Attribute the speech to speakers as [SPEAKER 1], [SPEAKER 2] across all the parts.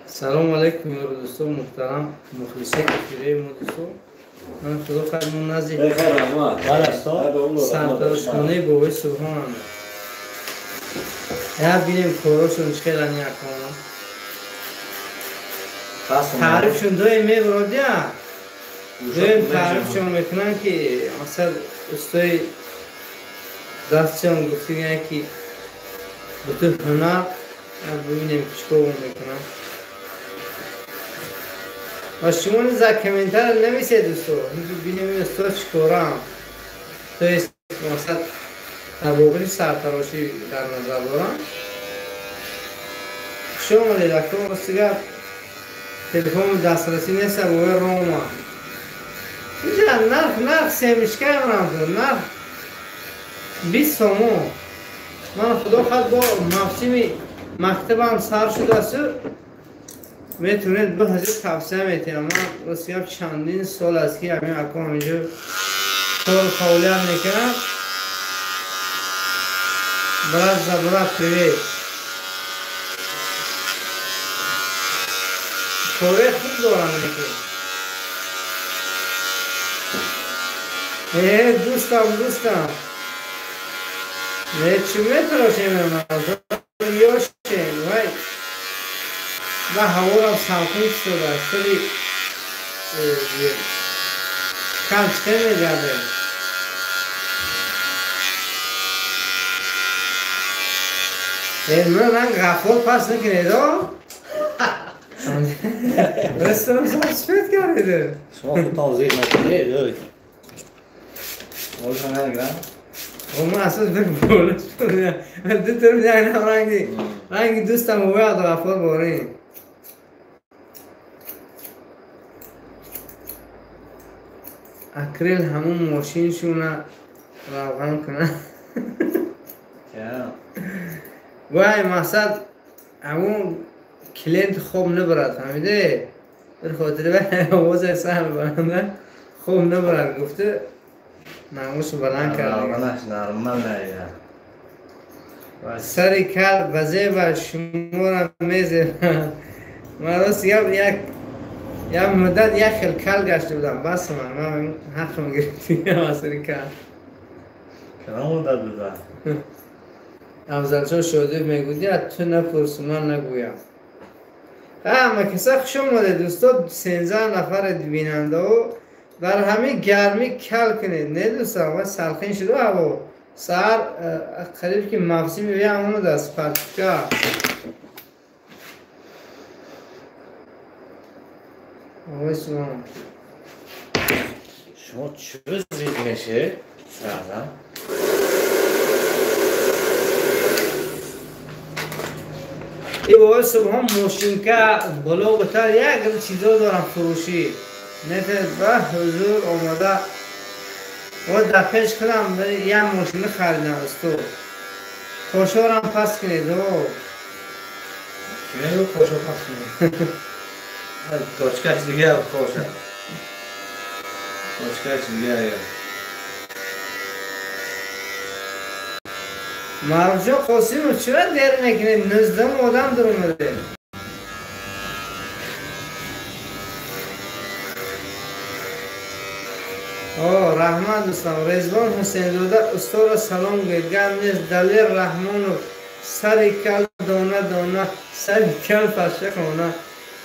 [SPEAKER 1] Салом алейкум, ёру дӯсто муҳтарам, мухлисои эфираи мо дӯсто. Ман худо хайр мо назди сартарошхонаи бобои Субҳонам. Я бинем корошон чӣ хела якона. Таърифшон доим мебародя. Доим таърифшон мекунанд ки мақсад устои дастшон гуфтиган ки бутун ҳунар бибинем чӣ кор мекунанд. Ва шумо низ дар комментария нависед дӯсто, бинем усто чӣ корам. То есть мақсад дар бобати сартарошӣ дар назар дорам. Хуш омадед, акон ростига телефони дастрасӣ нест бобои Рома. Инҷа нарх семечка меонам, нарх 20 сомон. Ман худо хоҳад бо мавсими мактабам сар шудааст, метавонед бо ҳазир тавсия метиҳам. Ман ростига чандин сол аст ки ҳамин акон ҳаминҷо кору фаъолият мекунам. Брат за брат, привет. Кори хуб дорам лекин. Дӯстам, дӯстам. Чӣ метарошем ёшем вай. Ва ҳаворам салқин шудааст. Соли кам чӣ мегардем. Ман ранг Ғаффор пас накунед, о? Ресторан сафед кардед.
[SPEAKER 2] Шумо худтон зиқ накунед. Болашон намегирам?
[SPEAKER 1] Ман асос болаш ду тор як ранги ранги дӯстам бояд Ғаффор борин. Акрел ҳамун мошиншуна равған кунад. Вай мақсад ҳамун клиент хоб набарад, фаҳмиде? Bir хотири вай овози сар баланда хоб набарад гуфта нағмашу баланд кард. Сари кал ба зеба шуморо мезебад. Ман рост гап як муддат як хел кал гашта будам, бас ман ҳаққам гирифтигам аз сари кал.
[SPEAKER 2] Кадом муддат буда?
[SPEAKER 1] Афзалшоҳ Шодиев мегӯяд, ту напурс, ман нагӯям. Ҳама каса хуш омадед дӯсто, 13 нафар бинандао. Дар ҳамин гармӣ кал кунед, не дӯстам, вай салқин шуду ҳаво. Саҳар қариб ки мавсими веам омадааст, партика. Ой салом.
[SPEAKER 2] Шумо чӣ зиқ мешед сразу?
[SPEAKER 1] И бобои Субҳон мошинка боло бутар як чизо дорам фурӯшӣ. Метавонед ба ҳузур омода. О дар пеш худам як мошина харидам усто. Қошорам пас кунед, о.
[SPEAKER 2] Чӣ мегӯ қошор пас кунед? Точкаш дигар қоша. Точкаш дигар.
[SPEAKER 1] Маъруфҷон Қосимов чаро дер мекунед? 19 одам дуромаде. О, раҳмат дӯстам. Резвон Ҳусейнзода усторо салом гӯед. Гап нест. Далер Раҳмонов сари кал дона дона, сари кал паша хона.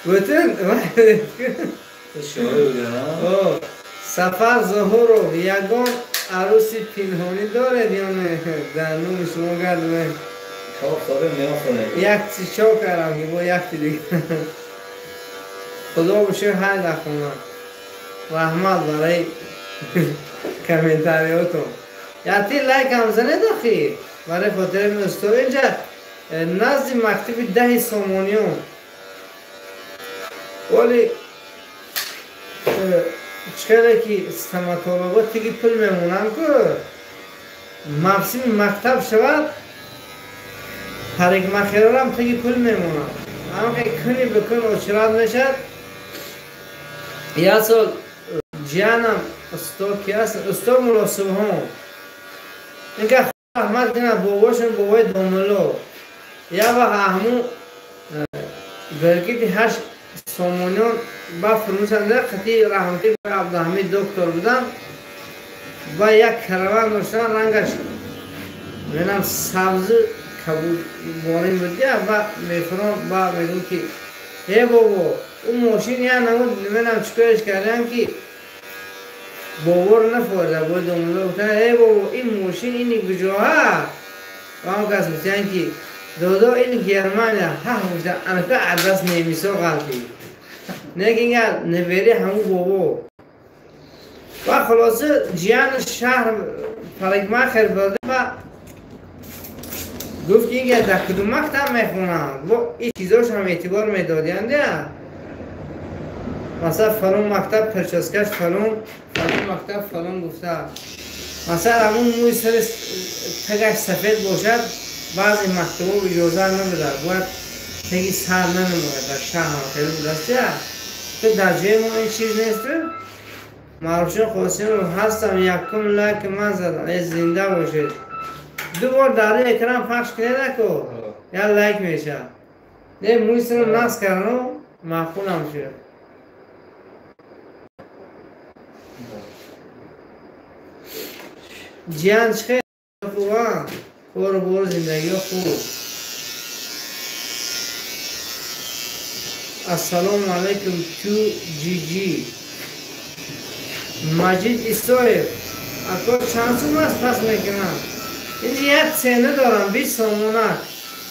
[SPEAKER 1] Бутун Сафар Зуҳуров ягон арӯси пинҳонӣ доред ё не? Дар номи шумо гардме. Як чо кардам ки бо якти дигар. Худо бошед ҳар дар хона. Раҳмат барои комментариётон. Яти лайкам занед охи. Барои хотири усто инҷа назди мактаби 10 сомониён. Вале чӣ ки стоматологҳо тиги пул мемонанд ку мавсими мактаб шавад парикмахерорам тиги пул мемонанд. Ҳамаи куни бикун очират мешавад. Як сол ҷиянам усто ки аст, усто Мулло Субҳон Инка раҳмат кунад бобошон, бобои домулло. Як вақт ҳамун беркити 8 сомониён ба фурмусанда қати раҳмати Абдуҳамид доктор будан ва як караван доштан, рангаш менам сабзу кабуд борин буд, ва мефурон ба мегӯм ки э бобо, ӯ мошин я намуд, менам чикореш кардам ки боборо нафорида. Бобои домулло гуфтан: э бобо, ин мошин ини куҷоҳа? Ва он кас гуфтан ки додо, ин Германия. Ҳа, гуфтан, анака адрас немисо ғалтӣ негинга невери ҳаму бобо. Ва хулоса ҷияни шаҳр парикмахер бурда ва гуфт ки инга дар кудум мактаб мехонам. Бо ин чизошам эътибор медодианд, масалан фалон мактаб прическаш фалон, фалон мактаб фалон гуфта. Масалан ҳамун мӯи сари тагаш сафед бошад, баъзе мактабҳо иҷоза намедиҳад, бояд теги сар нанамояд. Дар шаҳр хеле будаст, то дар ҷои мо ин чиз нест. Маъруфҷон Қосимов ҳастам, якум лайк ман задам, э зинда бошед. Ду бор дар экран пахш кунед, ако як лайк мешавад. Не, мӯи сарам нақс кардану маъқулам шуд. Ҷиян чӣ хел хубам? Кору бору зиндагиҳо хуб. Ассалому алайкум ту ҷиҷи. Маҷид Исоев, ако чанд сум аст пас мекунам? Инҷа як цена дорам, 20 сомона,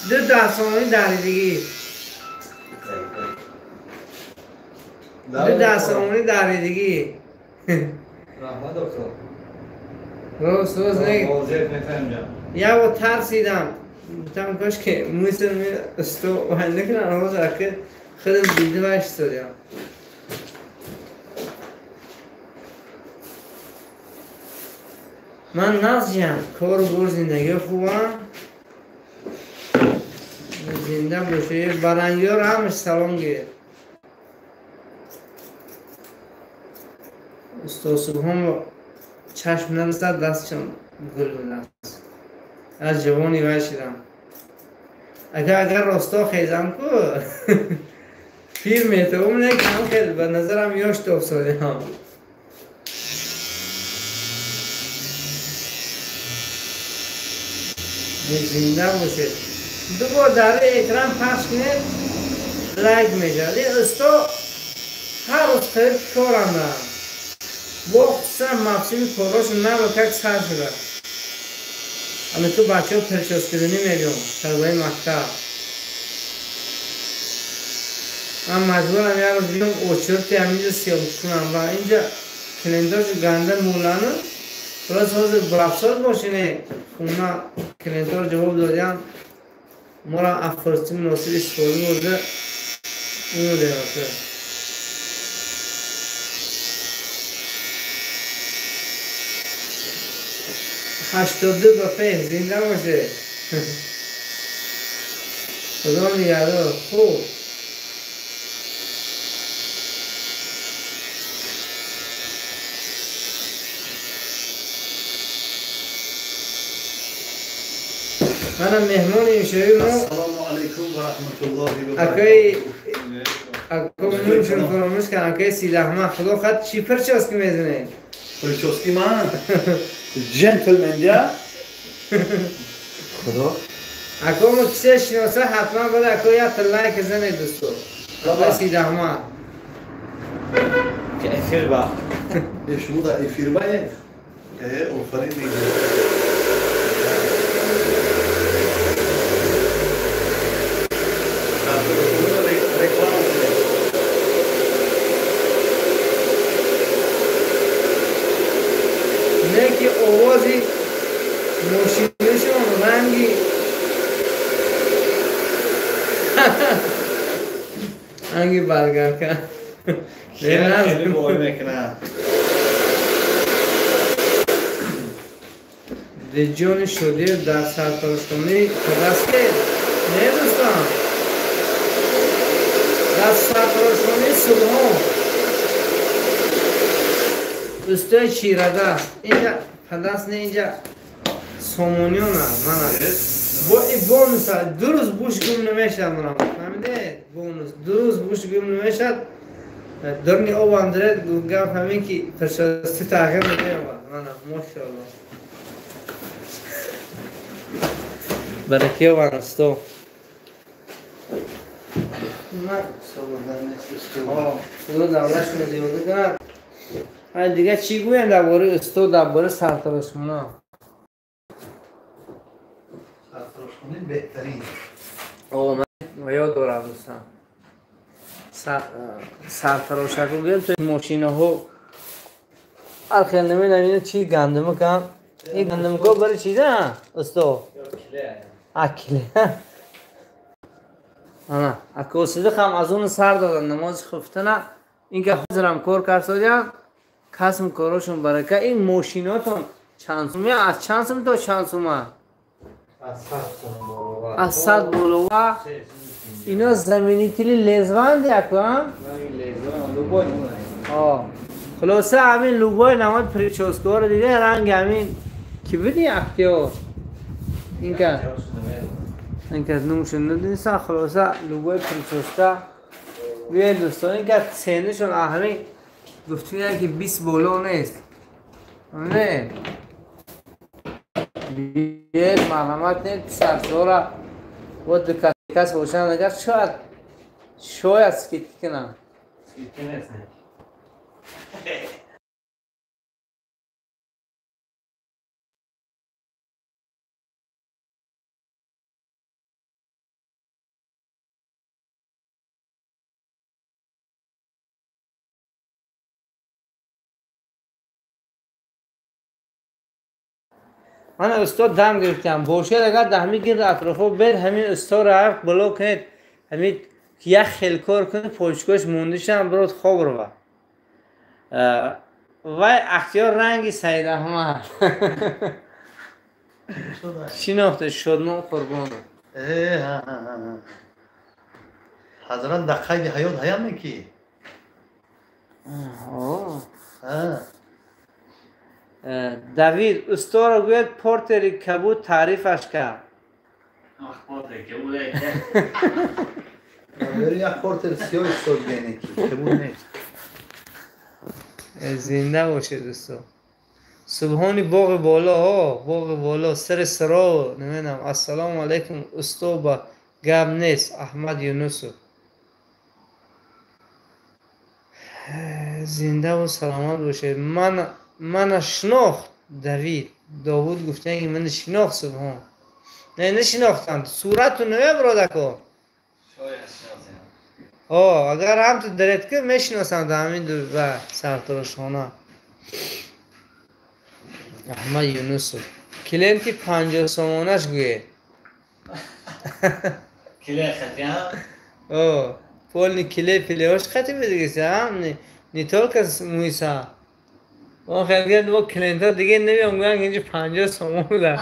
[SPEAKER 1] 2 10 сомонӣ даридигӣ. 2 10 сомонӣ даридигӣ.
[SPEAKER 2] Раҳмат, доктор.
[SPEAKER 1] Рост, рост, не. Як бор тарсидам. Гуфтам кош ки мӯи сарам усто вай накунам, ҳозир ака худам дида вай шудам. Ман нағзиям, кору бор зиндагиҳо хубам. Зинда бошед. Барангиёро ҳамаш салом гиред. Устод Субҳон чашм нарасад, дастшон гул будааст. Аз ҷавони вай шудам. Агар росто хезам ку пир метавом, не кам хел ба назарам ёш тофсодиам. Зинда бошед. Ду бор дар экран пахш кунед, лайк мешавад. Ин усто ҳар рӯз қариб корам дорам. Бо хусусан мавсими корҳошон навакак сар шуда. Ами ту бачаҳо прическаданӣ мегӯям, талабаи мактаб. Ман маҷбурам як рӯз биём очерти ҳаминҷо съёмка кунам ва инҷа клиентошо ганда мулану. Хулос ҳозир бурафсод бошине хона клиентҳоро ҷавоб додиам, моро аз фурсати муносиб истифода бурда омадем. 82 ба пеш, зинда бошед. Худо нигаҳдор. Хуб. Мана меҳмони имшаби мо.
[SPEAKER 3] Ассалому алайкум ва раҳматуллоҳи ва
[SPEAKER 1] Акаи ако нумшон фаромӯш кардам, акаи Сидаҳмад, худо хат чӣ прическа мезанед?
[SPEAKER 3] Прически ман? Джентльмен, я? Худо.
[SPEAKER 1] Ако мо кисе шиноса ҳатман бояд ако як лайк занед дӯсто. Акаи Сидаҳмад.
[SPEAKER 2] Ки эфир ба.
[SPEAKER 3] Шумо дар эфир ба? Офарин мегӯям.
[SPEAKER 1] Не ки овози мошинашон ранги ранги баргарка.
[SPEAKER 2] Хеле бой мекунад.
[SPEAKER 1] Деҷони Шодиев дар сартарошхонаи Кадасте? Не дӯстон, дар сартарошхонаи Субҳон устои чирадаст. Инҷа падаст не, инҷа Сомониёна мана. Бо и бонус ду рӯз буш гум намешад мана. Фаҳмидед? Бонус ду рӯз буш гум намешад. Дурни об андре гап ҳамин ки прически тағйир намеёбад. Мана мошалло. Баракиёбан усто. Худо давлатшон зиёда кунад. Ай дига чӣ гӯям дар бораи устод, дар бораи сартарошхона?
[SPEAKER 3] Сартарошхона беҳтарин.
[SPEAKER 1] О, ман ёд дорам дӯстам. Сартарошако гӯям то мошинаҳо ҳар хел намедонам ина чӣ гандумакам. Ин гандумако барои чиза усто? Акиле. Ана, ако сидиқ ҳам аз он сар доданд намози хуфтана, ин ки ҳозирам кор кард касм корошон барака. Ин мошинотон чанд сум? Аз чанд сум то чанд сума? Аз 100 болова. Ино заменители лезванд яко, а? Хулоса ҳамин любой намод прическаҳоро дида ранги ҳамин ки буди актёр. Инка инка нумшо надинисан. Хулоса любой прическа биёед дӯстон, инка ценашон ҳамин гуфтем ки 20 боло нест. Не. Биёед марҳамат кунед сарсора бо ду кас бошанд агар шояд скидка кунанд.
[SPEAKER 2] Скидка нест.
[SPEAKER 1] Ман устод дам гирифтам. Бошед агар дар ҳамин гирд атрофо бер ҳамин устод ро блок кунед, ҳамин як хел кор кунед, почкош мондишам бирод хоб рава. Вай актёр ранги Саид Аҳмад. Шинохта Шодмон Қурбонов.
[SPEAKER 3] Ҳазрат дар қайди ҳаёт ҳаям ки?
[SPEAKER 1] Давид усторо гӯяд портери кабуд таърифаш кард.
[SPEAKER 3] Як портер сиёҳ истод гене ки кабуд нест.
[SPEAKER 1] Зинда бошед усто. Субҳони боғи боло, боғи боло, сари сиро, намедонам. Ассалому алайкум усто, ба гап нест. Аҳмад Юнусов. Зиндаву саломат бошед. Мана шинохт Давид. Довуд гуфтан ки мана шинохт Субҳон. Не, нашинохтанд. Сурату намебародако. Агар ҳам ту дарет ки мешиносанд ҳамин ду ва сартарошхона. Аҳмад Юнусов. Клиенти 50 сомонаш гӯед.
[SPEAKER 2] Киле хати, а?
[SPEAKER 1] О, полный киле пилеош хати бидигиса, а? Не только муйса. Он хеле бо клиентҳо диге намеом гӯянд инҷо 50 сомон буда.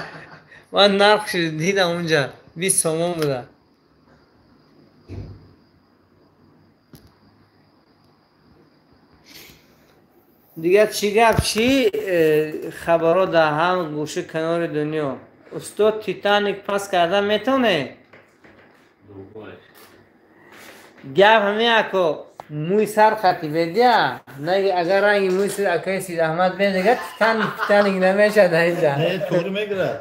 [SPEAKER 1] Ман нарх дидам унҷа 20 сомон буда. Дигар чӣ гап, чӣ хабарҳо дар ҳам гӯшаи канори дунё? Устод Титаник пас кардан метавонед? Гап ҳамин ако мӯи сар хати бедия, агар ранги мӯи сар акаи Сид Аҳмад бедига Титаник намешад инҷа.
[SPEAKER 3] Не, туғри мегирад.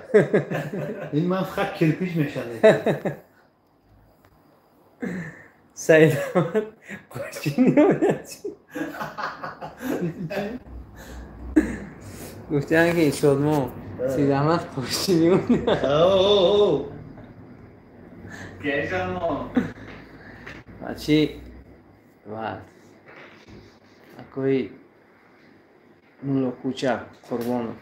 [SPEAKER 3] Ин ман фақат кирпич мешад.
[SPEAKER 1] Саид Аҳмад қошини гуфтан ки Шодмон Сид Аҳмад қошини. Бачи баъд акои Муллокӯча Қурбонов.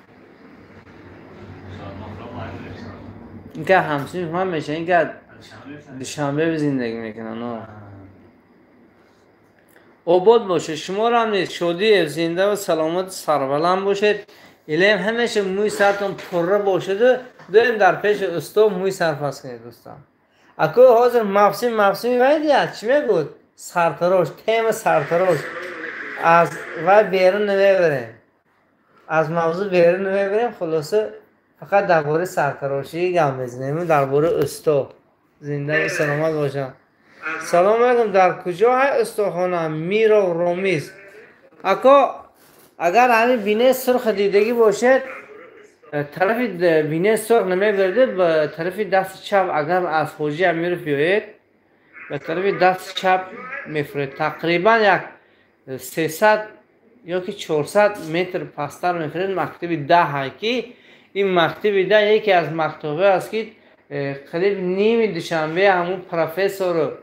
[SPEAKER 1] Инка ҳамсинф ман меша, инка Душанбе зиндагӣ мекунанд. Обод бошед, шуморо низ шодӣ, зинда ва саломат, сарбаланд бошед. Илоҳим ҳамеша мӯи сартон пурра бошаду доим дар пеши устод мӯи сар пас кунед дӯстон. Ако ҳозир мавсим вай диҳад, чӣ мегӯд? Сартарош, тема сартарош. Аз вай берун намебарем. Аз мавзӯъ берун намебарем, хулоса Фақат дар бораи сартарошӣ гап мезанем, дар бораи усто. Зинда ва саломат бошанд. Салом алейкум, дар куҷо ҳай устохона? Миров Ромиз. Ако, агар ҳамин бинаи сурх дидагӣ бошед, тарафи бинаи сурх намебаред, ба тарафи дасти чап, агар аз Ҳоҷи Амиров биёед, ба тарафи дасти чап мефуред. Тақрибан як 300 ё ки 400 метр пасттар мефуред, мактаби 10 ҳай, ки ин мактаби 10 яке аз мактабҳое аст, ки қариб ними Душанбе ҳамун профессору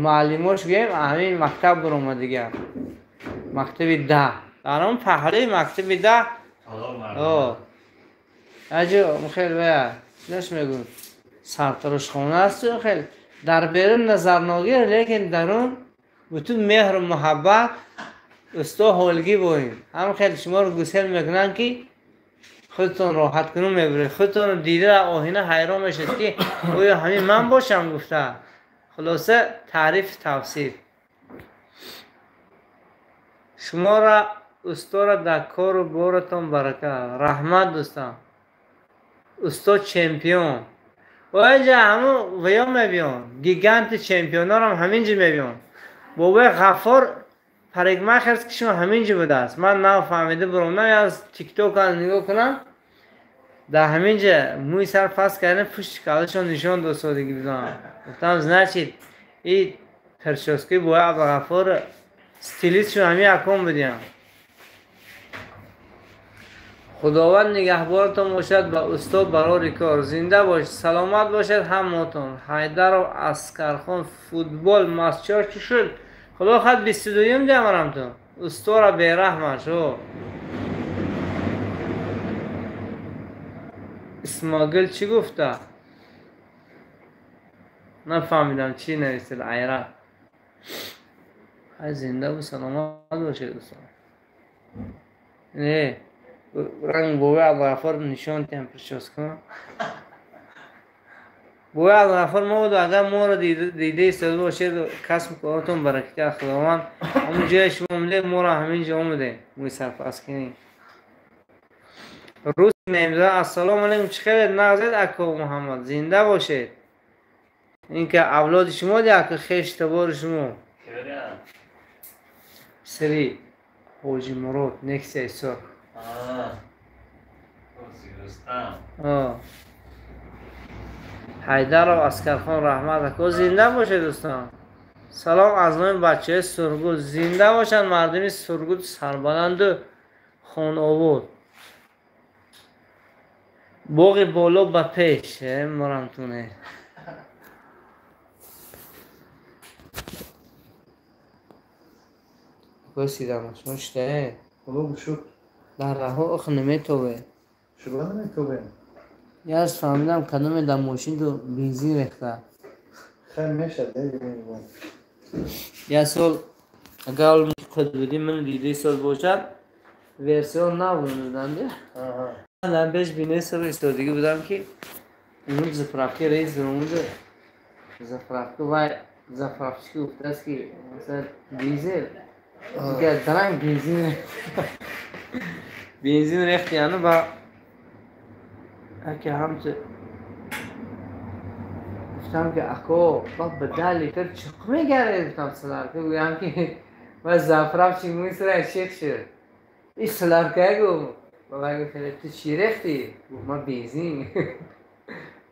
[SPEAKER 1] муаллимош гӯем ҳамин мактаб баромадигар. Мактаби 10. Дар он паҳлӯи мактаби 10 аҷо хел вая чӣ мегӯ, сартарошхона аст, хел дар берун назарногир, лекин дарун бутун меҳру муҳаббат, усто ҳолгӣ боем. Ҳам хел шуморо гусел мекунанд, ки худтон роҳат кунун мебаред. Худтонро дида оҳина ҳайрон мешавед, ки оё ҳамин ман бошам гуфта. Хулоса, таъриф тавсиф. Шуморо устора дар кору боратон барака. Раҳмат, дӯстам. Усто чемпион. Ояҷа ҳамун ваё мебиён. Гиганти чемпионорам ҳамин ҷо мебиён. Бобои Ғаффор парикмахерс ки шумо ҳамин ҷо будааст. Ман нав фаҳмида буромдам, аз тикток нигоҳ кунам. Дар ҳамин ҷа мӯи сар паст кардан, пушти калашон нишон дод содагӣ будам. Гуфтам, значит, и прическаи бобои Абдуғаффор стилистшон ҳамин якон будиям. Худованд нигаҳбонатон бошад ба усто барори кор. Зинда бошед, саломат бошед ҳамаотон. Ҳайдаров Аскархон, футбол масчор чӣ шуд? Худо хад 22-юм диамарамтон. Устора бераҳмаш. О. Исмогил чӣ гуфта? Нафаҳмидам чӣ нависед, айрат. Ҳай, зинда бу саломат бошед, дӯстон. Не, ранг бобои Абдуғаффор нишон тиҳам прическа. Бобои Абдуғаффор мо буду, агар моро дида истода бошед, касбу коротон баракат Худованд. Ҳамон ҷое шумо омадед, моро ҳамин ҷо омадем. Мӯи сарпаст кунем. Рус мемза, ассалому алайкум, чӣ хелед нағзед, ако Муҳаммад, зинда бошед. Ин ки авлоди шумо ди, ака, хеш табори шумо. Сири Ҳоҷи Мурод, Нексияи сурх. Ҳайдаров Аскархон, раҳмат, ако, зинда бошед, дӯстон. Салом аз номи бачаҳои Сургут. Зинда бошанд мардуми Сургут, сарбаланду хонаобод. Боғи боло ба пеш, морамтуне. Косидам, шумо шудаед?
[SPEAKER 3] Худо шукр.
[SPEAKER 1] Дар раҳо ох наметобед.
[SPEAKER 3] Шумо наметобем.
[SPEAKER 1] Яз фаҳмидам, кадоме дар мошинту бензин рехта.
[SPEAKER 3] Хай мешад,
[SPEAKER 1] як сол агар худ будӣ, ман дидаи сол бошад, версион нав буданд. Ман пеш бинаи сар истодагӣ будам, ки имрӯз заправка раис омуда, заправка вай заправщики гуфтааст, ки масалан дизел дигар бензин бензин рехтияну ба аки ҳамчу гуфтам, ки ако, ба 10 литр чиқ мегардед, гуфтам, солярка. Гӯям, ки ва заправщик мӯи сара шех шуд. И солярка гу баба гуфт, ту чӣ рехтӣ? Гуфт, ман бензин.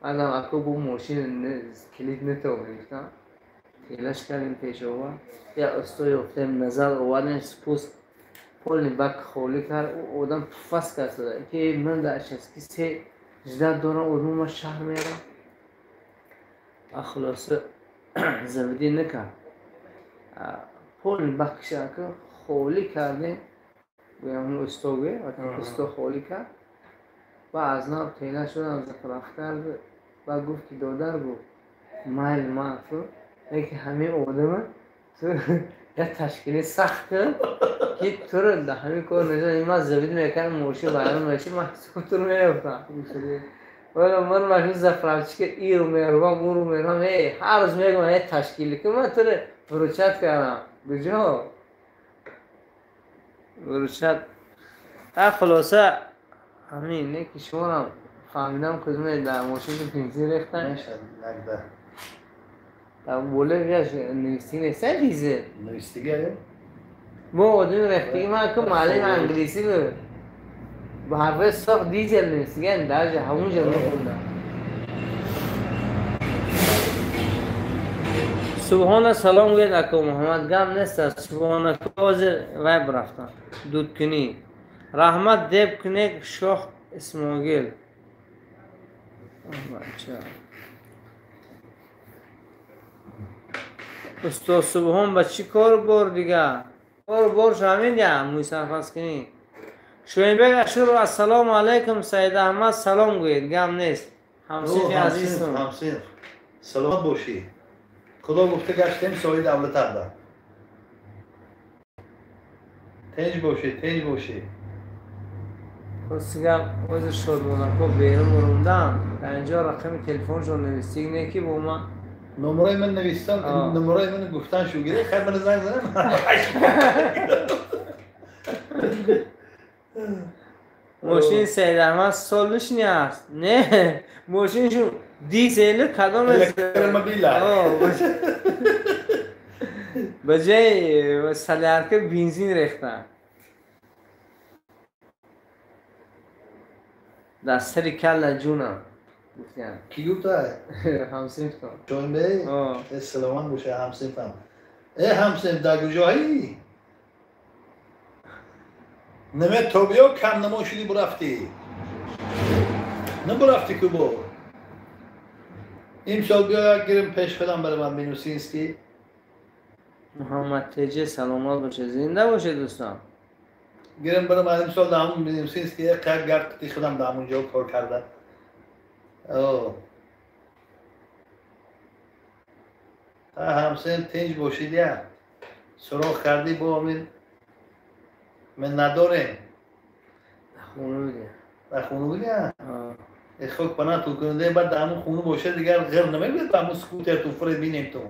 [SPEAKER 1] Мадам, ако, бу мошин килид нетобем, гуфтам. Телаш кардем, пеш овард. Я усто ёфтем, назар овардем, спуск полный бак холӣ кард. Ӯ одам пуфас кард, ки ман дар шаски се ждать дорам, одмо ман шаҳр мерам. Хулоса, завидӣ накард. Полный бакшака холӣ кардем. Гӯям, усто гӯем, усто холӣ кард. Ба аз нав тела шудам, заправка кард. Ба гуфт, ки додар, гуфт, майл ман ту, лекин ҳамин одама ту як ташкили сахт кун, ки туро дар ҳамин кор нишон. Ман завид мекардам, мошин вайрон мешид, ман ҳисоб туро меёфтам. Вале ман машин заправщика иру меравам, уру меравам, эй, ҳар рӯз мегӯям, эй, ташкили кун, ман туро выручать кардам. Куҷо? Выручать. Хулоса, ҳамин не ки шуморам Фаҳмидам кудуме дар мошини бензин рехтан.
[SPEAKER 3] Мешад нагда.
[SPEAKER 1] Дар болояш навистагӣ неста дизел.
[SPEAKER 3] Навистагӣ ая?
[SPEAKER 1] Бо одами рехтагӣ ман ку муаллими англисӣ буд. Ба ҳарфҳои сох дизел навистагиан даже ҳамунҷо мехондам. Субҳона салом гӯяд ако Муҳаммад гап нест аст. Субҳона ҳозир вай рафтам. Дудкунӣ. Раҳмат деб кунек шоҳ Исмоил. Устод Субҳон ба чӣ кор бор дига? Кор бор ҳамин я мӯйсарфаскунӣ. Шоҳинбек Ашуров ассалому алайкум Саид Аҳмад салом гӯед. Гап нест. Ҳамсинфи азизтон.
[SPEAKER 3] Ҳамсинф. Саломат бошӣ. Худо гуфта гаштем соҳиби давлатарда. Тинҷ бошӣ, тинҷ бошӣ.
[SPEAKER 1] Рости гап ҳозир шодмонако берун урумдам. Дар инҷо рақами телефоншон навистиг не ки бо ман
[SPEAKER 3] Номерои ман навистам, номерои ман гуфтан шу гире, хай ман занг занам.
[SPEAKER 1] Мошини Саид Аҳмад сол нишини аст. Не, мошинишон дизели кадом аст?
[SPEAKER 3] Электромобил.
[SPEAKER 1] Ба ҷои солярка бензин рехтан. Дар сари калла ҷунам гуфтиям.
[SPEAKER 3] Ки гуфта?
[SPEAKER 1] Ҳамсинфтон.
[SPEAKER 3] Ҷонбей? Э саломат боша ҳамсинфам. Э ҳамсинф дар куҷоӣ? Неме тобиё кам намо шуди бурафтӣ. Набурафтӣ ку бо? Имсол биё як гирим пеш худам барам Минусинский.
[SPEAKER 1] Муҳаммад Теҷе саломат бошед. Зинда бошед дӯстон.
[SPEAKER 3] Гирим барам имсол дар ҳамун Минусинский як қад гард қити худам дар ҳамун ҷо кор карда. О. Ҳамсин тинҷ бошид я. Суроғ кардӣ бо амин мен надорем.
[SPEAKER 1] Дар хона будем.
[SPEAKER 3] Дар хона будем? Э хок пана ту кунде баъд дар ҳамун хона бошад дигар ғир намебиёд ба ҳамун скутер ту фуред бинем ту.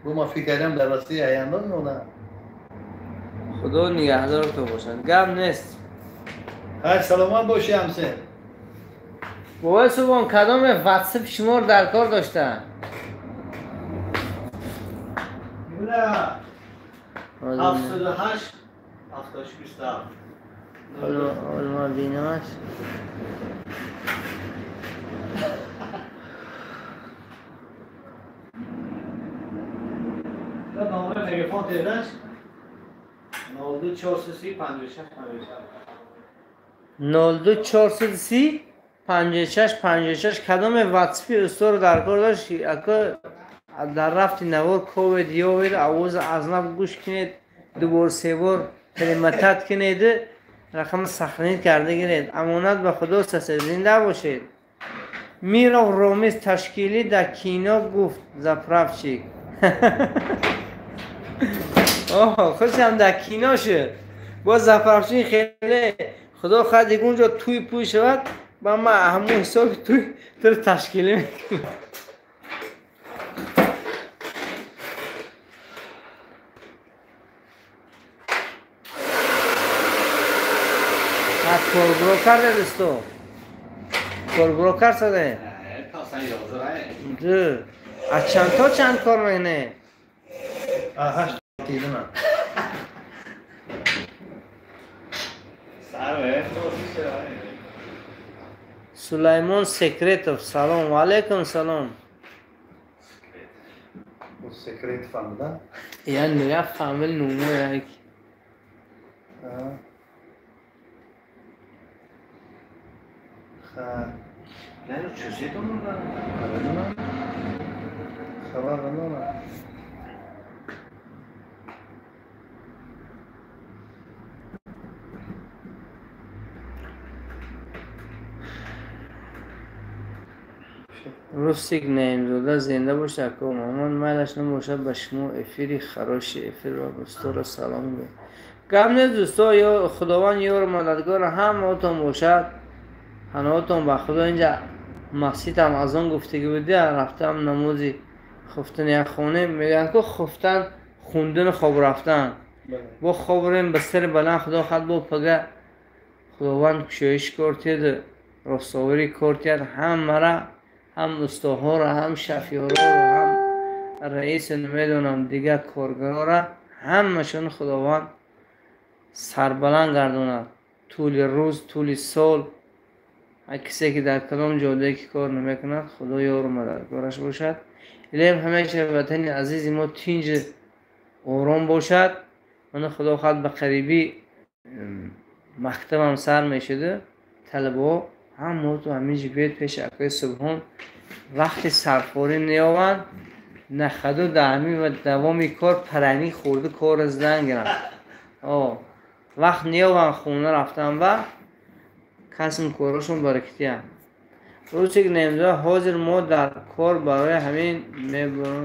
[SPEAKER 3] Бо ман фикр кардам дар Россия аяндоз монам.
[SPEAKER 1] Худо нигаҳдор ту бошад. Гап нест.
[SPEAKER 3] Ҳай саломат бошӣ ҳамсин.
[SPEAKER 1] Бобои Субҳон кадоме ватсап шуморо дар кор дошта?
[SPEAKER 2] 78 76 27.
[SPEAKER 1] Ҳоло бинамаш.
[SPEAKER 2] Номер телефон тедаш 02 430 56 56.
[SPEAKER 1] 02 430 56 56 кадоме ватсапи усторо дар кор дошт? Ака дар рафти навор ковед ёвед овоз аз нав гӯш кунед, дубор себор перемотать кунед, рақам сохранить карда гиред. Амонат ба худо сасе зинда бошед. Миров Ромиз ташкилӣ дар кино гуфт заправщик. Оҳ, худшам дар кино шуд. Боз заправщик хеле худо хоҳад дигар унҷо туй пӯй шавад, ба ман ҳамун ҳисоби туй туро ташкилӣ мекунам. Корбуро карде дӯсто? Корбуро кар саде? Ду. Аз чанд то чанд кор мекунӣ?
[SPEAKER 3] Ҳашт тидина.
[SPEAKER 1] Сулаймон Секретов салом. Ва алайкум салом.
[SPEAKER 3] Секрет фаҳмида?
[SPEAKER 1] Я не фаҳмил нумо як.
[SPEAKER 3] Хабар надорам.
[SPEAKER 1] Рустик Наимзода зинда бошад ако Муҳаммад майлаш набошад ба шумо эфири хароши эфир ва дӯсторо салом гӯед. Гап нест дӯсто, ё Худованд ёру мададгор ҳамаотон бошад. Ҳаноатон ба Худо инҷа масҷидам азон гуфтагӣ будия, рафтам намози хуфтан як хона мегӯянд ку хуфтан хундану хоб рафтан. Бо хоб рем ба сари баланд Худо хоҳад бо пага Худованд кушоиши кор тиҳад, ростоварии кор тиҳад ҳамара, ҳам устоҳоро, ҳам шофёрҳоро, ҳам раису намедонам дигар коргарора, ҳамашон Худованд сарбаланд гардонад. Тӯли рӯз, тӯли сол ҳар касе ки дар кадом ҷодае ки кор намекунад, Худо ёру мададгораш бошад. Илоҳим, ҳамеша ватани азизи мо тинҷ ором бошад. Мана, Худо хоҳад, ба қарибӣ мактабам сар мешуда, талабаҳо ҳамаоту ҳаминҷи биёед пеши акои Субҳон, вақти сарфорӣ неёванд, нахаду дар ҳамин ва давоми кор парани хӯрду корро задан гиранд. Вақт неёванд хона рафтан ва касбу корашон баракатиянд. Рӯзе немза ҳозир мо дар кор, барои ҳамин мебурам.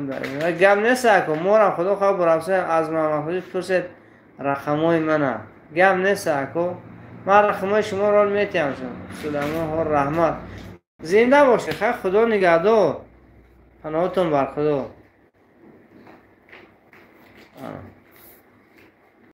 [SPEAKER 1] Гап нест, ако, морам Худо хоҳад бурафса. Аз Мамадҳоҷӣ пурсед рақамҳои мана. Гап нест, ако, ман рақамҳои шуморо метиҳам. Сулаймонҳо, раҳмат, зинда бошед. Хай, Худо нигаҳдор, паноҳатон бар Худо.